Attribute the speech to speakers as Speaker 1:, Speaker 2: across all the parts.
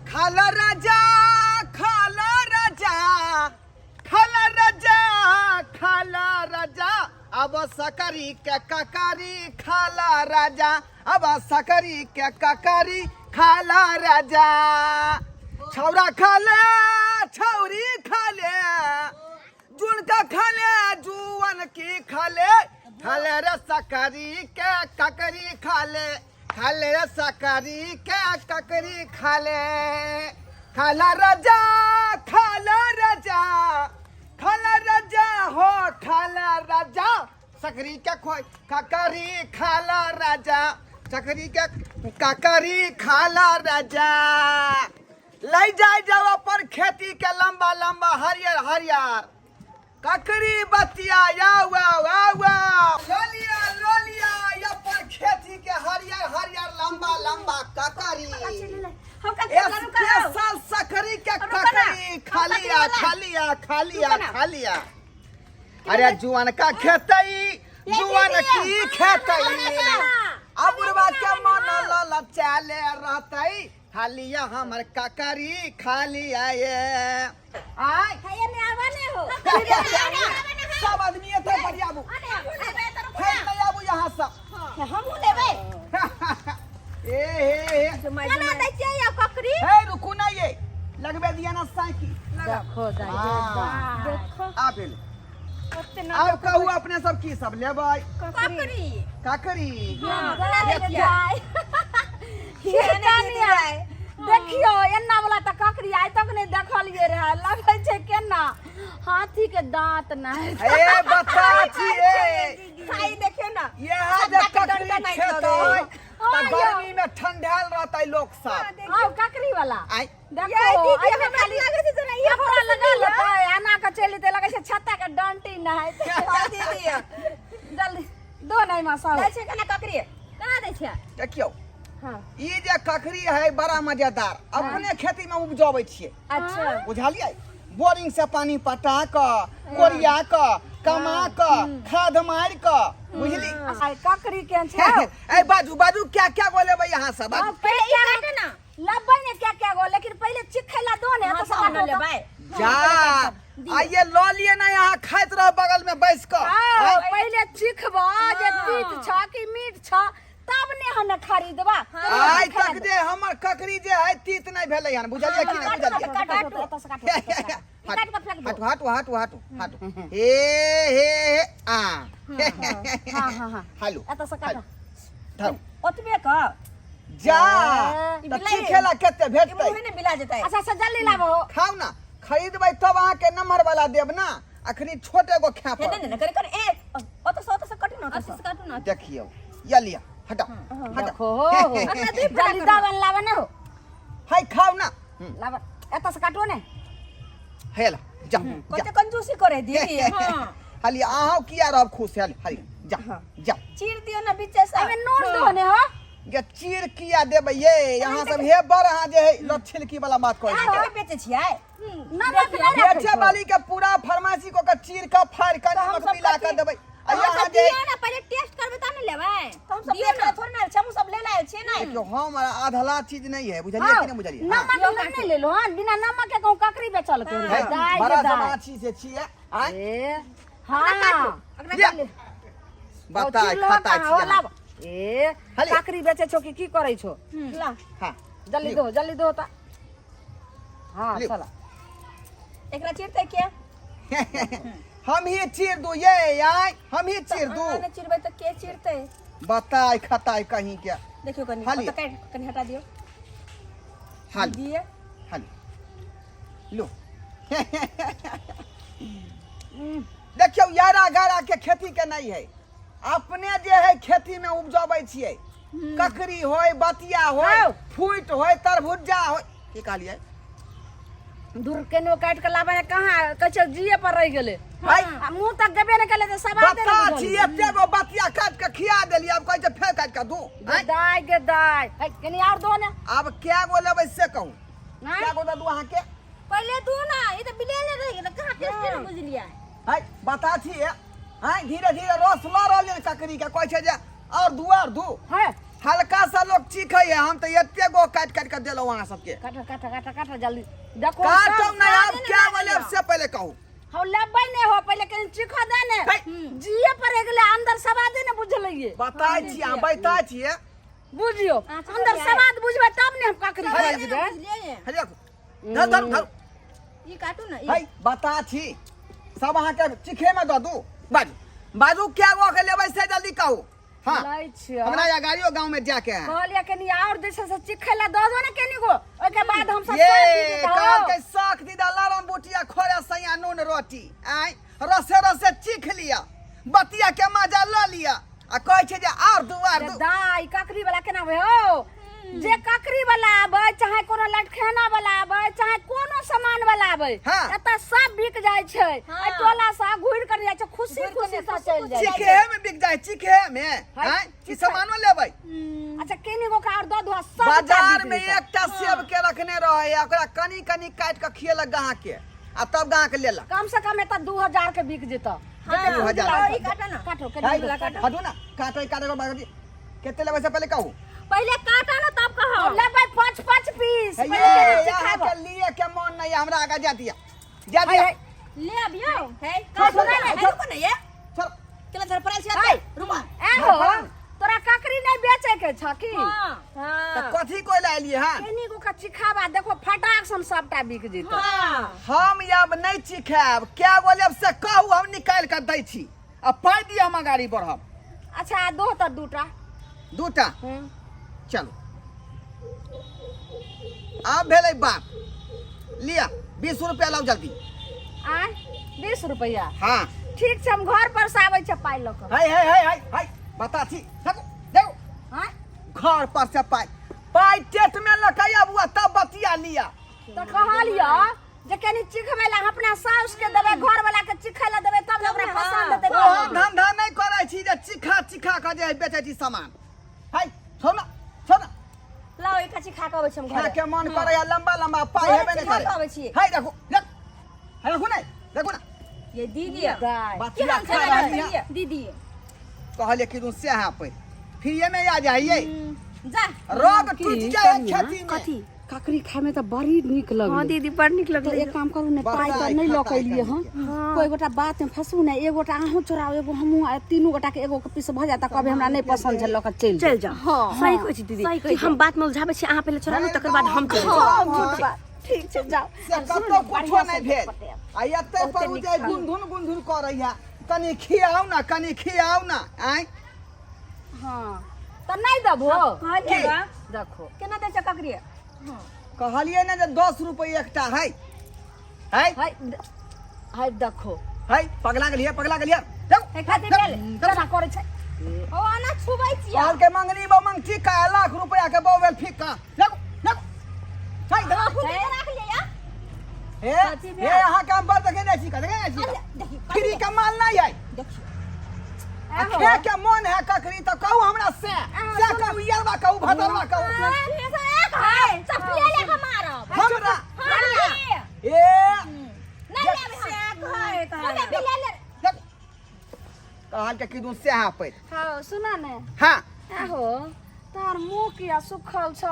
Speaker 1: खाला राजा, खाला राजा, खाला राजा, खाला राजा, अब सकरी के ककरी खाला राजा, अब सकरी के ककरी खाला राजा। छौरा खाले, छौरी खाले, जुनका खाले, जुअन की खाले, खाले रे सकरी के ककरी खाले, खाले रे सकरी के ककरी खाले। खाला राजा, खाला राजा, खाला राजा हो खाला राजा, सकरी के खोई ककरी खाला राजा, सकरी के ककरी खाला राजा। लै जाय जाओ अपन खेती के लंबा लंबा हरियर हरियर ककरी बतिया, आउ आउ आउ आउ, लोलिया लोलिया अपन खेती के हरियर हरियर लंबा लंबा ककरी।
Speaker 2: हम ककरी वाला रुका हो।
Speaker 1: स्पेशल सकरी के
Speaker 2: रुका ना।
Speaker 1: ककरी
Speaker 2: हम
Speaker 1: खालिया
Speaker 2: ककरी वाला।
Speaker 1: खालिया खालिया
Speaker 2: रुका ना।
Speaker 1: खालिया। अरे जुआन का खेतई, जुआन की खेतई, अब बुढ़वा के मन लल चले रहतई, खालिया हमर ककरी खालिया ये आय।
Speaker 2: खाइए में आवा नहीं हो।
Speaker 1: सब आदमी एते बरियाबू, फेर नहीं आबू यहाँ सब।
Speaker 2: हमहूँ लेबै।
Speaker 1: ए हे हे
Speaker 2: केना दै छियै यौ ककरी?
Speaker 1: हे रुकू ना, ये लगबे दिया ना साइकिल।
Speaker 3: देखो दाई।
Speaker 1: हाँ।
Speaker 2: देखो।
Speaker 1: आ भेल।
Speaker 2: ओते ना।
Speaker 1: आब कहू अपने सब की सब लेबै?
Speaker 2: ककरी।
Speaker 1: ककरी।
Speaker 2: हाँ, केना दै छियै?
Speaker 3: ये कनिया देखियो, एन्ना वाला तऽ ककरी आइ तक नहि देखलियै रहे, लगै छै केना हाथी के दांत नहि।
Speaker 1: ए बता छियै।
Speaker 2: खाइ देखियौ ना।
Speaker 1: इएह जे
Speaker 2: के
Speaker 1: ककरी
Speaker 2: डंडा नहि
Speaker 1: खेतै
Speaker 2: लगै।
Speaker 1: तऽ गर्मी में ठंडायल रहतै लोक सब।
Speaker 3: आउ ककरी वाला।
Speaker 1: आइ।
Speaker 3: देखो।
Speaker 2: ये दीदी,
Speaker 3: एहिमे
Speaker 2: हमरा
Speaker 3: खाली
Speaker 2: लागै छै जेना इएह
Speaker 3: कपड़ा लगा लेतै, एना कऽ चलि जेतै, लगै छै छत्ता के डंटी नहि।
Speaker 2: दीदी।
Speaker 3: जल्दी दो नहि मसाला।
Speaker 2: दै छै केना ककरी? केना दै छियै?
Speaker 1: देखियौ।
Speaker 3: हाँ।
Speaker 1: ई जे ककरी है बड़ा मजेदार, अपने खेती में उपजबै छियै।
Speaker 3: अच्छा।
Speaker 1: बुझलियै? बोरिंग से पानी पटा कऽ, कोरिया कऽ, कमा कऽ, खाद मारि कऽ, बुझली?
Speaker 3: आइ ककरी केहन छै?
Speaker 1: ए बाजू बाजू, क्या क्या गो लेबै यहाँ सब? बाजू।
Speaker 3: पहिले
Speaker 2: ई काटे ना।
Speaker 3: लेबै ने क्या क्या गो, लेकिन पहिले चिखै ला दो ने।
Speaker 2: हाँ,
Speaker 3: तऽ
Speaker 2: तब
Speaker 3: सब
Speaker 2: ने लेबै।
Speaker 1: जा आइए लऽ लिए ना, यहाँ खाइत रह बगल में बैस कऽ।
Speaker 3: हाँ, पहिले चिखबा जे तीत छ कि मीठ छ, तब ने हम खरीदबा।
Speaker 1: आइ तक जे हमर ककरी जे है तीत नहि भेलै हन, बुझलियै कि नहि बुझलियै?
Speaker 3: काटू, एतऽ से काटू, एतऽ से काटू। ई काटि कऽ फेंक दो।
Speaker 1: हटू हटू हटू हटू हटू, हे हे हे आ।
Speaker 3: हाँ हाँ हाँ।
Speaker 1: हेलो।
Speaker 3: एतऽ से काटू।
Speaker 1: धरू।
Speaker 2: ओतबे कऽ।
Speaker 1: जा।
Speaker 2: ई
Speaker 1: तऽ
Speaker 2: बिलाइ-
Speaker 1: चीखेला कते
Speaker 2: ई
Speaker 1: भेटतै?
Speaker 2: मुँहे ने मिला जेतै।
Speaker 3: अच्छा अच्छा, जल्दी लाबो।
Speaker 1: खाउ ना, खरीदबै तब अहाँके नम्बर वाला देब ना, अखनी छोटे गो खाय
Speaker 2: हे
Speaker 1: पर।
Speaker 2: ने ने करे करे, ए ओतऽ से, ओतऽ से कटू ना, ओतऽ से काटू ना।
Speaker 1: देखियौ, या लिअ, हटाउ हटाउ।
Speaker 3: देखो हो, जल्दी दाबन लाबे ने हो।
Speaker 1: हाय, खाउ ना।
Speaker 3: लाबे, एतऽ से काटो ने।
Speaker 1: हे ला, जा जा।
Speaker 2: कते कंजूसी करे दीदी। हां।
Speaker 1: हाली अहाँ किया रहब खुश? हाली हाली, जा जा।
Speaker 2: चीर दियो ना बीचे से।
Speaker 3: एहिमे नून दो ने हो।
Speaker 1: गे चीर किया देबै ये? यहाँ सब हे बड़ अहाँ जे है लच्छिलकी वाला बात कहै
Speaker 2: अहाँ
Speaker 1: छी।
Speaker 2: के बेचै छियै?
Speaker 3: नमक नहि राखै
Speaker 1: बेचे
Speaker 3: छौ।
Speaker 1: वाली के पूरा फार्मेसी को के चीर के फाड़ के
Speaker 2: हम
Speaker 1: नमक
Speaker 2: सब
Speaker 1: मिला के
Speaker 2: कथी-
Speaker 1: देबै आ
Speaker 2: अहाँ
Speaker 1: यहाँ
Speaker 2: सब
Speaker 1: जे
Speaker 2: दियौ ना, पहिले टेस्ट करबै तब ने लेबै। तऽ हम सब
Speaker 3: दियौ
Speaker 2: देख थोड़े ना छी, हमहूँ सब ले लायल छियै ने।
Speaker 1: देखियौ, हम आधला चीज नहीं है, बुझलियै कि नहीं बुझलियै? हाँ।
Speaker 3: नमक नहि लेलो हन, बिना नमक के कहूँ ककरी बेचल के
Speaker 1: है,
Speaker 3: दाइ
Speaker 1: बड़ा
Speaker 3: के दाइ।
Speaker 1: जमा छी से छियै आँय।
Speaker 3: ए हाँ।
Speaker 1: लिअ। बताय खाता
Speaker 3: हो
Speaker 1: छी
Speaker 3: लाब। ए
Speaker 1: हाली।
Speaker 3: ककरी बेचे छो कि की करै छो?
Speaker 2: ला।
Speaker 1: हाँ।
Speaker 3: जल्दी
Speaker 1: लियौ।
Speaker 3: दो, जल्दी दो ता। हाँ।
Speaker 1: लियौ।
Speaker 3: चला।
Speaker 2: एकरा चीरतै के?
Speaker 1: हम ही चीर दू ये आय, हम ही चीर दू।
Speaker 2: अहाँ नहि चिरबै तऽ के चिरतै?
Speaker 1: बताय खताय कहीं के।
Speaker 2: देखियौ कनि।
Speaker 1: हाली।
Speaker 2: ओतऽ काटि कनि हटा दियौ।
Speaker 1: हाली।
Speaker 2: दिए।
Speaker 1: हाली लो। देखियौ, यारा गारा के खेती के नहीं है, अपने जे है खेती में उपजबै छियै, ककरी होय, बतिया होय,
Speaker 3: हौ।
Speaker 1: फूट होय, तरबूजा होय। की कहलियै?
Speaker 3: दूर केनो काटि के लाबै कहाँ कहै छै, जिए पर रहि गेलै।
Speaker 1: भाई।
Speaker 3: आ मुँह तक गेबे नहि केलै तऽ सवाल
Speaker 1: बता छी, एते गो बतिया काटि के खिया देलियै, आब कहै छै फेर काटि के दू आँय?
Speaker 3: दाय गे दाय, है, कनि आओर दो ने।
Speaker 1: आब कै गो लेबै से कहू?
Speaker 3: नहि।
Speaker 1: कै गो दऽ दू अहाँके?
Speaker 2: पहिले दू ना, ई तऽ बिलेले रहि गेलै, कहाँ टेस्ट नहि बुझलियै।
Speaker 1: है बता छी, हैं धीरे धीरे रस लऽ रहल छै ककरी के, कहै छै जे और दू, और दू।
Speaker 3: है।
Speaker 1: हल्का सा लोग चीखे है, हम तो एते गो काट काट के देलहुँ अहाँ सबके।
Speaker 3: काट काट काट काट जल्दी देखो।
Speaker 1: काटब
Speaker 3: सब
Speaker 1: नहीं, आब
Speaker 2: स्वादे
Speaker 1: क्या
Speaker 2: नहि
Speaker 1: बोले, अब से पहले कहू।
Speaker 3: हम लेबै नहि हो, पहिले कनि चिखऽ दे ने।
Speaker 1: है।
Speaker 3: जिए पर गेलै अंदर सवादे ने बुझलियै।
Speaker 1: बताइ छी अहाँ, बताइ छियै।
Speaker 3: बुझियो,
Speaker 2: अहाँ
Speaker 3: अंदर
Speaker 2: बुझलियै?
Speaker 3: सवाद बुझबै तब ने हम ककरी
Speaker 1: है।
Speaker 3: खरीदबै।
Speaker 2: बुझलियै?
Speaker 1: हे देखू, धर धर धर।
Speaker 2: ई काटू ने ई।
Speaker 1: है बता छी, सब अहाँके चिखे में दऽ दू। बाजू बाजू, क्या गो के लेबै से जल्दी कहू। हाँ।
Speaker 3: लै छियै।
Speaker 1: हमरा यहाँ गाड़ियो गाँव में जाके है।
Speaker 3: कहलियै कनि आओर जे छै से चिखै लए दऽ दो ने कनि गो, ओहिके बाद हम सब
Speaker 1: ये
Speaker 3: सब पी जेतौ।
Speaker 1: कहल के शौक दीदा लरम बुटिया खोरे सैया नून रोटी आय, रसे रसे चीख लिया, बतिया के मजा ल लिया, आ कहै छै जे आर दू आर दू।
Speaker 3: दाइ, ककड़ी वाला केना आबै हौ? जे ककड़ी वाला आबै, चाहे कोनो लटखेना वाला आबै, चाहे कोनो सामान वाला आबै,
Speaker 1: हाँ।
Speaker 3: एतऽ सब बिक जाइ छै।
Speaker 2: हाँ।
Speaker 3: एहि टोला से घुरि कर जाइ छै, खुशी
Speaker 2: घुरि कऽ
Speaker 3: खुशी से
Speaker 2: खुशी
Speaker 3: चलि जाइ छै।
Speaker 1: चीखे में बिक जाय, चीखे में।
Speaker 3: है,
Speaker 1: आय की सामानो लेबै?
Speaker 3: अच्छा, केनी गो के आओर दऽ दो, सब
Speaker 1: बाजार में एकटा सेब के रखने रहे, ओकरा कनी कनी काटि के खियेलक ग्राहक के, आ तब ग्राहक लेलक।
Speaker 3: कम से कम एतऽ 2000 के बिक जेतऽ।
Speaker 2: हाँ,
Speaker 1: 2000।
Speaker 2: हाँ, ई काटो ना।
Speaker 3: काटो केनी
Speaker 1: है,
Speaker 3: गो काटो।
Speaker 1: हटू ना, काटे काटे के बाद कते लेबै से पहले कहू।
Speaker 2: पहिले काटा ना तब कहो।
Speaker 3: लेबै 5 5 पीस।
Speaker 1: हे
Speaker 3: पहिले केनी
Speaker 1: ये, अहाँ
Speaker 3: चिखाबऽ।
Speaker 1: के लिए के मन नहीं, हमरा आगा जा दिया, जा दिया।
Speaker 3: है,
Speaker 2: ले अबियो।
Speaker 4: हे,
Speaker 1: छोड़,
Speaker 4: सुनै ने,
Speaker 1: छोड़,
Speaker 4: हे, रुको ने ये।
Speaker 1: छोड़।
Speaker 4: केला धर पड़ल छै
Speaker 3: है।
Speaker 4: रुको।
Speaker 3: ए हो, तोरा ककड़ी नहीं बेचे के छ की?
Speaker 2: हाँ।
Speaker 1: तऽ
Speaker 4: हां।
Speaker 1: कथी कोइ लए एलियै हन?
Speaker 3: केनी गो के चिखाबा देखो, फटाक से हम सबटा बिक जेतौ।
Speaker 4: हां।
Speaker 1: हम आब नहि चिखायब। क्या गो लेब से कहू, हम निकालि कऽ दै छी, आ पाइ दिअ, हम गाड़ी बढ़ब।
Speaker 3: अच्छा, दो तऽ दूटा।
Speaker 1: दूटा? चलू, आब भेलै बात। लिअ, 20 रुपया लाउ जल्दी।
Speaker 3: आय, 20 रुपया?
Speaker 1: हाँ।
Speaker 3: ठीक छै, हम घर पर से आबै छै पाइ लऽ कऽ।
Speaker 1: है है है है है, बता छी, देखू देखू।
Speaker 3: आँय?
Speaker 1: घर पर से पाइ, पाइ टेट में लऽ कऽ आबू आ तब बतिया लिअ।
Speaker 3: तऽ कहलियै जे कनि चिखबै लए अपना साउस के देबै, घर वाला के चिखै लए देबै, तब ने ओकरा पसंद हेतै।
Speaker 1: ओ हम धंधा नहि करै छी जे चिखा चिखा कऽ जे बेचै छी सामान। है छोड़ ना, छोड़ ना।
Speaker 4: लाओ, एक काची खा के अबै छी हम
Speaker 1: खाय
Speaker 4: घरे।
Speaker 1: के मन करे लंबा लंबा, पाइ
Speaker 4: घरे
Speaker 1: हेबे नहि
Speaker 4: चिखा
Speaker 1: करे।
Speaker 4: के अबै छी।
Speaker 1: है देखू, देख, है देखू नहि, देखू ना।
Speaker 4: ये दीदी
Speaker 3: दाइ।
Speaker 1: बतिया
Speaker 4: केहन
Speaker 1: खा
Speaker 4: छै
Speaker 1: रहली हँ।
Speaker 4: दीदी?
Speaker 1: कहलिए कि तू से पे फिर ये में आ जाइए।
Speaker 2: जा।
Speaker 1: रोग टूट जाए
Speaker 3: कनिया?
Speaker 1: खेती में।
Speaker 4: कथी?
Speaker 3: ककड़ी खाय में तऽ बड़ी नीक लगलै।
Speaker 4: हां दीदी, बड़ नीक
Speaker 3: तऽ
Speaker 4: लगलै।
Speaker 3: एक काम करू ने, पाइ तऽ
Speaker 1: बरसाइ
Speaker 3: नहि लऽ कऽ
Speaker 1: खटाइ
Speaker 3: एलियै हँ।
Speaker 1: कनिके।
Speaker 3: कोइ गोटा बात में फंसू ने, एक गोटा अहूँ चोराउ, एगो हमहूँ, आ तीनू गोटा के एगो के पीस भऽ जायत, तऽ कहबै हमरा नहि पसंद छै, लऽ कऽ चलि
Speaker 4: चलि जाओ।
Speaker 3: हाँ।
Speaker 4: सही कहै छी दीदी।
Speaker 2: सही कहै
Speaker 4: कि हम बात में उलझाबै छी, अहाँ पहिले चोरा लू, तकर बाद हम चलि
Speaker 3: हाँ,
Speaker 4: जायब।
Speaker 3: ठीक बात। ठीक छै, जाउ।
Speaker 1: से कतौ कुछो नहि भेल, आ एते पर उ जे गुनधुन गुनधुन करैया, कनि खियाउ ना, कनि खियाउ ना। आँय?
Speaker 3: हाँ, तऽ नहि देबहो?
Speaker 4: कहलियै
Speaker 1: की?
Speaker 4: बा,
Speaker 3: देखो।
Speaker 4: केना दै छै ककड़ी?
Speaker 1: कहलियै ने जे 10 रुपये एकटा है, है।
Speaker 3: है है, देखो।
Speaker 1: है, पगला गेलियै, पगला गेलियै, जाउ।
Speaker 4: हे, खातिर भेल।
Speaker 3: केना करै छै?
Speaker 2: ओ आना छुबै छियै।
Speaker 1: कहल के मंगनी बौ मंगठी का, लाख रुपया के बौ भेल फीका। जाउ जाउ, है देखो।
Speaker 2: खुद के राख लिया।
Speaker 1: हे
Speaker 4: कथी भेल?
Speaker 1: हे, अहाँ के हम बड़ देखे जाइ छी, देखे जाइ छी।
Speaker 2: देखियौ।
Speaker 1: फ्री के माल नहीं है।
Speaker 2: देखियौ।
Speaker 1: आ खे के मन है ककरी तऽ कहू हमरा, से से कहू, यरवा कहू, भदरवा कहू।
Speaker 2: एक है चपले लेके मारब।
Speaker 1: हमरा?
Speaker 2: हाँ।
Speaker 1: ए
Speaker 2: नहीं लेबै हम। ओमे बिले ले।
Speaker 1: देख, कहल के किदू से हा पे।
Speaker 3: हाँ, सुना ने।
Speaker 1: हाँ।
Speaker 3: आहो, तार मुँह किया सुखल छ?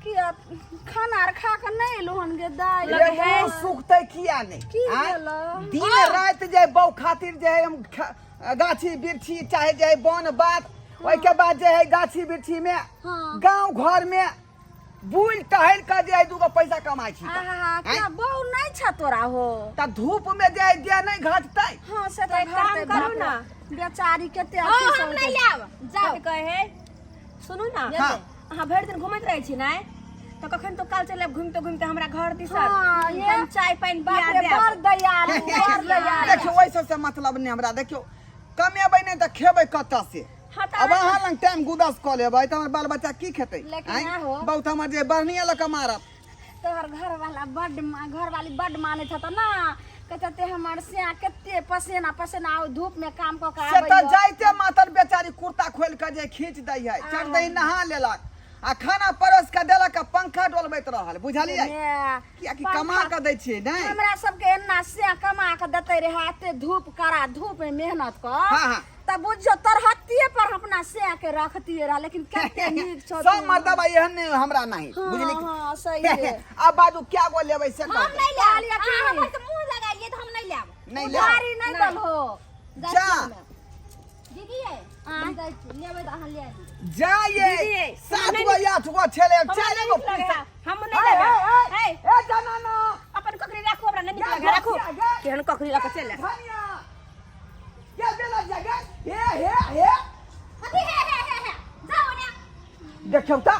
Speaker 3: किया खाना आर खा के नहि एलहुँ हन गे दाइ?
Speaker 1: रे मुँह सुखतै किया नहि?
Speaker 3: की
Speaker 1: आँय?
Speaker 3: भेलै?
Speaker 1: दिन राति जे बौ खातिर जे है हम गाछी बिरछी चाहे जे है वन बात, ओहिके बाद जे है गाछी बिरछी में,
Speaker 3: हाँ।
Speaker 1: गांव घर में बुलि टहल के जे है दूगो पैसा कमाइ छी।
Speaker 3: आहा, क्या बहू नहि छ तोरा हो?
Speaker 1: तऽ धूप में जे है देह नहि घटतै?
Speaker 3: हाँ, से तऽ
Speaker 4: एक काम
Speaker 3: घटतै,
Speaker 4: करू
Speaker 3: बाप रे।
Speaker 4: ना।
Speaker 3: बेचारी कते
Speaker 2: हाँ,
Speaker 3: अथी
Speaker 2: हम
Speaker 3: सब
Speaker 2: नहीं लेब, जाओ।
Speaker 4: कथी कहै है, सुनू ना।
Speaker 1: हाँ।
Speaker 4: अहाँ भरि दिन घुमैत रहै छी ने, तऽ कखन तो काल चलब घुमिते घुमिते हमरा घर दिसन।
Speaker 3: हाँ, ये
Speaker 4: हम चाय पानि पिया
Speaker 3: बाप रे,
Speaker 4: देब।
Speaker 3: बड़ दयालु, बड़ दयालु।
Speaker 1: देखियौ, ओहि सबसँ मतलब नहि हमरा। देखियौ, कमेबै नहि तऽ खेबै कतऽ से?
Speaker 4: हाँ, तऽ
Speaker 1: अब अहाँ लग टाइम गुदस कऽ लेबै तऽ हमर बाल बच्चा की खेतै?
Speaker 3: लेकिन
Speaker 1: आँय?
Speaker 3: आहो।
Speaker 1: बहुत हमर जे बढ़निया लऽ कऽ मारत।
Speaker 3: तोहर घरवाला बड्ड घरवाली बड्ड मानैत हेतौ ना, कहते ते हमर सिया कते पसेना पसेना ओ धूप में काम कऽ के
Speaker 1: से तऽ
Speaker 3: आबैया।
Speaker 1: जाइते मातर बेचारी कुर्ता खोलि कऽ जे खींच दै है, चढ़ दही नहा लेलक आ खाना परोस कऽ देलक आ पंखा डोलबैत रहल, बुझलियै?
Speaker 3: ने,
Speaker 1: कियाकि कमा कऽ दै छियै ने।
Speaker 3: हमरा सबके एना से कमा के देते रहे, एते धूप कड़ा धूप में मेहनत कर,
Speaker 1: हाँ, हाँ।
Speaker 3: तऽ बुझियौ तरहत्ती छातीये पर अपना से के रखतिए रहा, लेकिन कते नीक छौ
Speaker 1: सब
Speaker 3: तू।
Speaker 1: मर्दबा एहन नहीं, हमरा नहीं।
Speaker 3: हाँ,
Speaker 1: बुझली?
Speaker 3: हाँ, सही है।
Speaker 1: अब बाजू क्या गो लेबै से
Speaker 2: हम
Speaker 1: कह।
Speaker 2: नहीं लेब।
Speaker 3: कहलियै कि
Speaker 2: अहाँ हमर से मुंह लगाइए तऽ हम नहीं लेब।
Speaker 1: नहीं लेब।
Speaker 3: उधारी नहीं दलहो।
Speaker 2: जाइ
Speaker 1: जा।
Speaker 2: छी हमे। दीदी ये, हम जाइ छी, लेबै तऽ अहाँ ले आबी।
Speaker 1: जाइए।
Speaker 4: दीदी,
Speaker 1: 7
Speaker 4: नहीं।
Speaker 1: गो 8 गो छेले,
Speaker 4: हमरा
Speaker 1: 4
Speaker 4: नहीं
Speaker 1: गो
Speaker 4: नीक लगै
Speaker 1: पैसा।
Speaker 4: है, हम नहीं
Speaker 1: ए,
Speaker 4: लेबै।
Speaker 1: ए,
Speaker 4: ए,
Speaker 1: ए, जनाना।
Speaker 4: अपन ककरी राखू, हमरा नहीं नीक
Speaker 1: जा,
Speaker 4: लगै, राखू।
Speaker 1: जा, जा।
Speaker 4: केहन ककरी लऽ कऽ चलि आयल।
Speaker 1: धनिया। ये बेला जगह, हे हे हे।
Speaker 2: अथी हे हे हे हे, जाओ ने।
Speaker 1: देखियौ तऽ,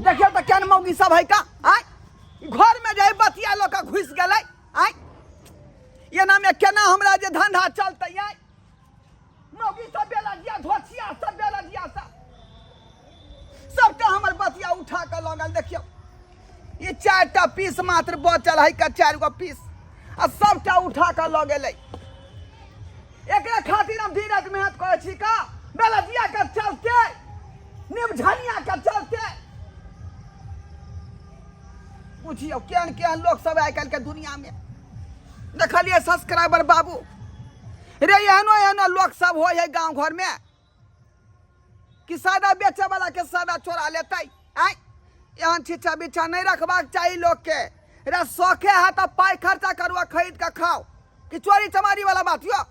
Speaker 1: देखियौ तऽ, केहन मौगी सब है का आय। घर में जाय बतिया लऽ कऽ घुसि गेलै आय। एना में केना हमरा जे धंधा चलतै आय? मौगी सब बेलजिया धोछिया सब बेलजिया सब सबटा हमर बतिया उठा कऽ लऽ गेल। देखियौ, ई 4टा पीस मात्र बचल है का, 4 गो पीस, आ सबटा उठा कऽ लऽ गेलै। एकरा खातिर हम दिन राति मेहनत करै छी का? बेलजिया के चलते, निमझनिया के चलते। बुझियौ केहन केहन लोक सब आइ काल्हि के दुनिया में देखलियै। सब्सक्राइबर बाबू रे, एहनो एहनो लोक सब होइ है गाँव घर में कि सादा बेचे वाला के सादा चोरा लेतै आँय। एहन छिछा बिछा नहीं रखबाक चाही लोक के रे। शौखे है तऽ पाइ खर्चा करू आ खरीद के खाओ, कि चोरी चमारी वाला बात यो।